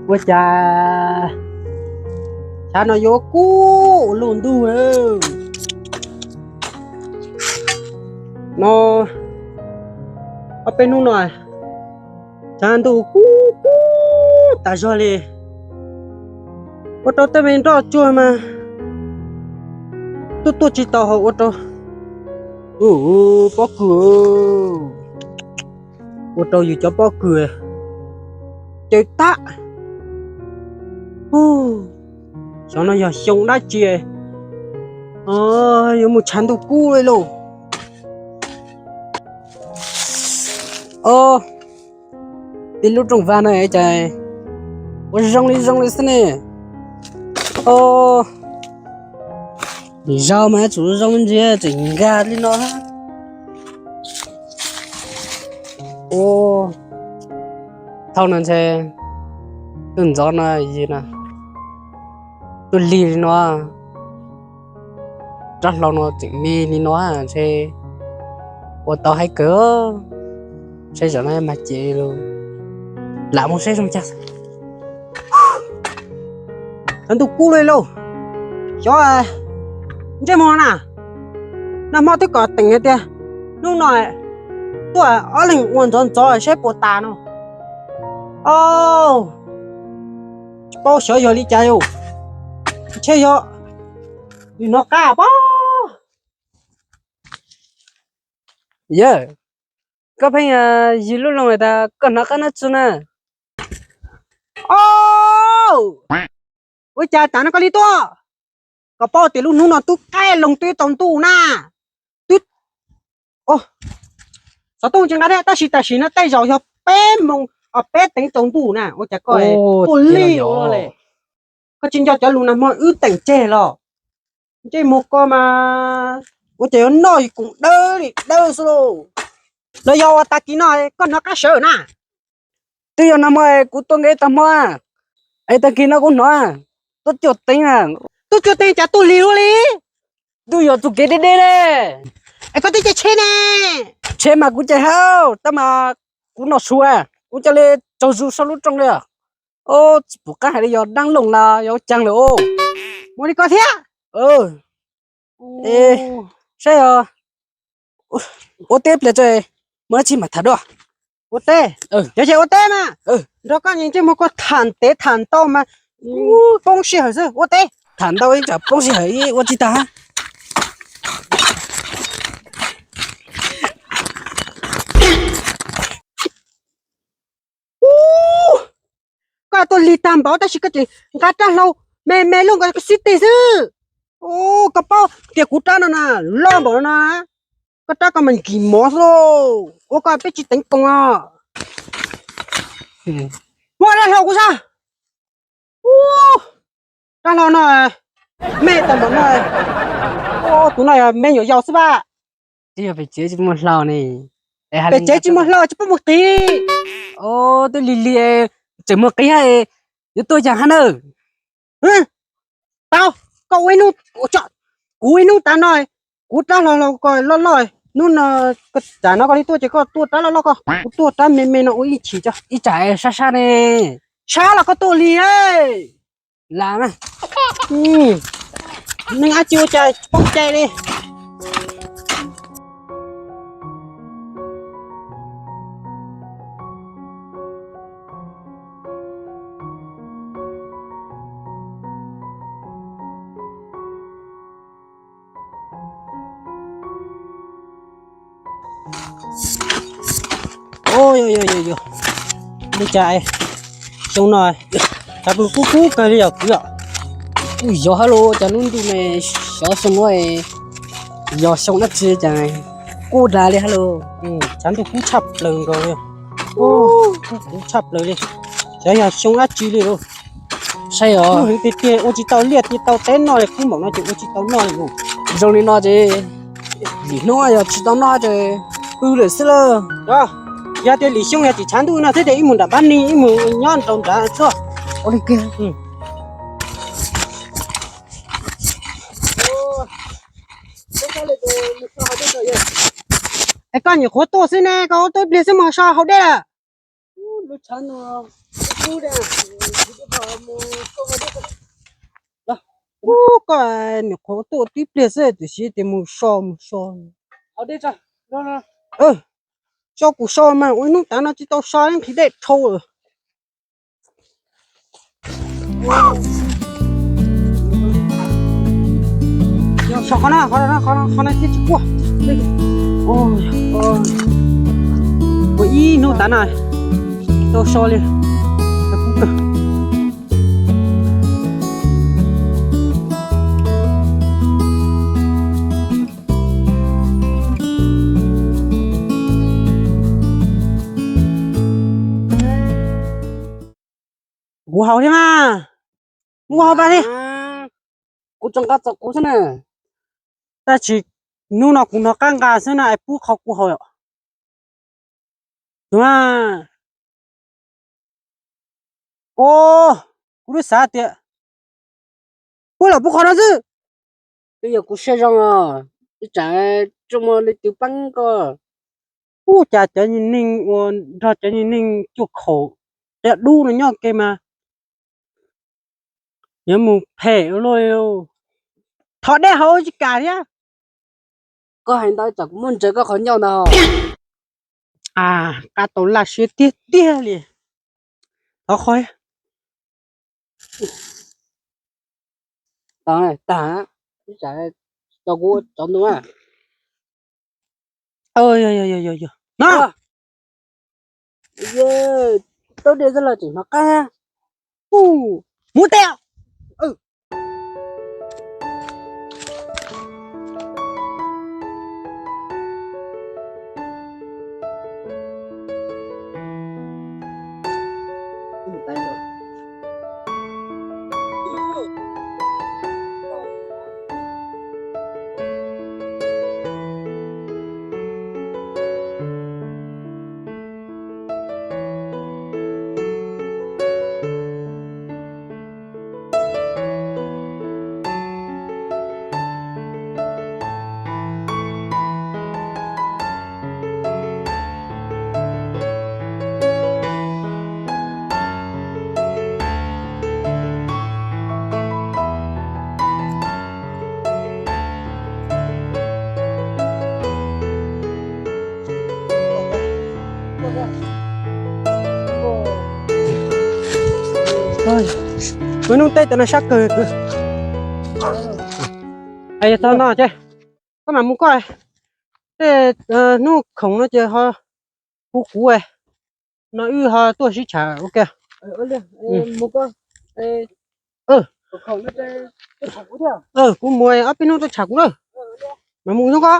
Ua cas tshav no yuav kub ua luaj ntuj no, ob peb hnub no tshav ntuj kub kub tas zog li. Ua rau tej me nroj tsuag mas tuaj tuaj tsis tau hauv ua rau, pob kws, ua rau yus cov pob kws caws tag. Xyov no yog xyoo dab tsi, yuav mus tshav ntuj kub li lauj. Tib lub rooj vag no cas ua zoo li zoo li xwb ne. Zaum mas tsum zoo ntsia tseem nkag li no. Thaum no ntshe tuaj ntxov no, tuaj lig li no, rab hlau no tseem me li no ntshe ua tau haib kawg. Saib zaum no mas ces lam mus saib zoo cas. Tshav ntuj kub li lauj. Xyov, ntsej muag na, nag hmo twb kom teem hais tias hnub no tuaj ob leeg ua ntxov ntxov saib puas tas no. Tsis paub xyov yog li cas yus, ntshe yog nws hnov qab pob. Yawg, koj pheej yig lub loo tas koj hnov qab nab tsi na? Ua cas tav no koj li tuaj? Koj paub tias lub hnub no twb qaij loo twb tsaus ntuj na. Twb xov tooj tsis nqa thiab, tab sis tam sim no tej zaum yog peb moos, peb teev tsaus ntuj na. Ua cas koj tuaj lig ua luaj li? Koj tsis nco cov lus nag hmo wb teem tseg los? Ntsej muag koj mas ua cas yuav noj koom dawb li dawb xwb lauj. Los yog ua tag kis no koj hnov qab sawv na? Twb yog nag hmo kuv tuaj nkev tag hmo, es tag kis no kuv hnov tuaj cuag teev. Tuaj cuag teev cas tuaj lig ua li? Twb yog txoj kev deb deb ne. Es koj twb caij tsheb ne? Tsheb mas kuv caij hauj, tab mas kuv noj su, kuv cia li tsaug zog saum lub rooj li. Tsis pom qab hais li, yog dab loog los yog caag lawm. Mus li koj thiab. Saib os, ua teb pliag tso, muaj dab tsi mam tham dua. Ua teb? Cov ces ua teb mas nrog koj ntsej muag koj tham ntev tham ntau mas poob sij hawm xwb. Ua teb tham ntau ib tsam poob sij hawm ib ua tsis tag. Koj tuaj lig tag npaum tab sis koj tseem nqa rab hlau me me luaj nkaus koj xib teg xwb. Koj paub tias kuv rab no na, loj npaum no na, koj rab koj mas nkim mov xwb lauj. Ua koj peb tsis teev koos os. Muab rab hlau kuv sab. Rab hlau no, me tau npaum no. Tus no yog me nyuam yaus xwb pab. Twb yog pem tsev tsis muaj hlau ne. Pem tsev tsis muaj hlau tsis pub mus qiv. Twb lig lig tseem muaj qiv, yuav tuaj yam hab nawb. Tau, koj ua ib hnub, kuv ua ib hnub tav no, kuv rab hlau hlau ko loj loj, hnub no tsam no koj li tuaj ces koj tuaj rab loj loj ko, kuv tuaj rab me me no ua ib chim tso. Ib tsam sab sab ne. Sab los koj tuaj lig. Lam mas. Neeg ab tsi ua cas poob cai li. Yog, yog, yog, yog. Li cas xyoo no tshav ntuj kub kub kawg li yog kwv os. Ub, yog hab lauj, cas lub ntuj ne, xyov xyoo no yog xyoo dab tsi cas kub dag li hab lauj. Tshav ntuj kub tshaj plaws nkaus li. Kub tshaj plaws li. Xyov yog xyoo dab tsi li lauj. Saib os, heev tiag tiag, ua tsis tau liaj tsis tau teb noj li, kub npaum no ces ua tsis tau noj li lauj. Zoo li no ces lim hnub yog tsis tau noj ces pw lawm xwb lauj. Yog tias lim xyoo yog tsis tshav ntuj no thiab ces ib mus nram pab ni, ib mus nyob rau nrad tsuag. Ua li kiag. Es koj nyuam qhuav tuaj xwb ne, koj tuaj ib pliag xwb mas so hauv dej lawm. Lub tshav no, Ub, koj niam qhuav tuaj tib pliag xwb tiam sis tias mus so mus so. Tso kuv so mas ua ib hnub tav no tsis tau so, nqhis dej dhau lawm. So qhov no, qhov no, qhov no thiab tsis quaj. Ua ib hnub tav no tsis tau so li. Kuv haus thiab mas, kuv haus pas li. Kuv tso nqa txog kuv xwb na. Tab sis hnub no kuv hnov qab nqa xwb na es pub qhov kuv haus yom. Os, kuv twb xav tias pub los pub qhov no xwb. Twb yog kuv siab zoo os, ib tsam tseem muaj leej twg pab koj. Ub, cas cov neeg uas nrog cov neeg cuaj khaum qia dub no nyob ke mas yuav mus phem ua luaj li. Thov dej haus tsis kam thiab. Koj hais ntau tsam kuv muab ntsaws koj qhov ncauj ntag. Qab tau laj siab tiag tiag li. Thov qhov. Tag, tag, tso kuv tso ntua. No, tau dej xwb los tseem hnov qab. Mus teb. Hnub tej cov no sab kawg. Yog tau no ces koj mam mus koj, tej hnub khoom no ces ho hu kuv, no wb ho tuaj sib tham ua ke. Kuv mus ob peb hnub tuaj tham kuv na. Mam mus hnub ko.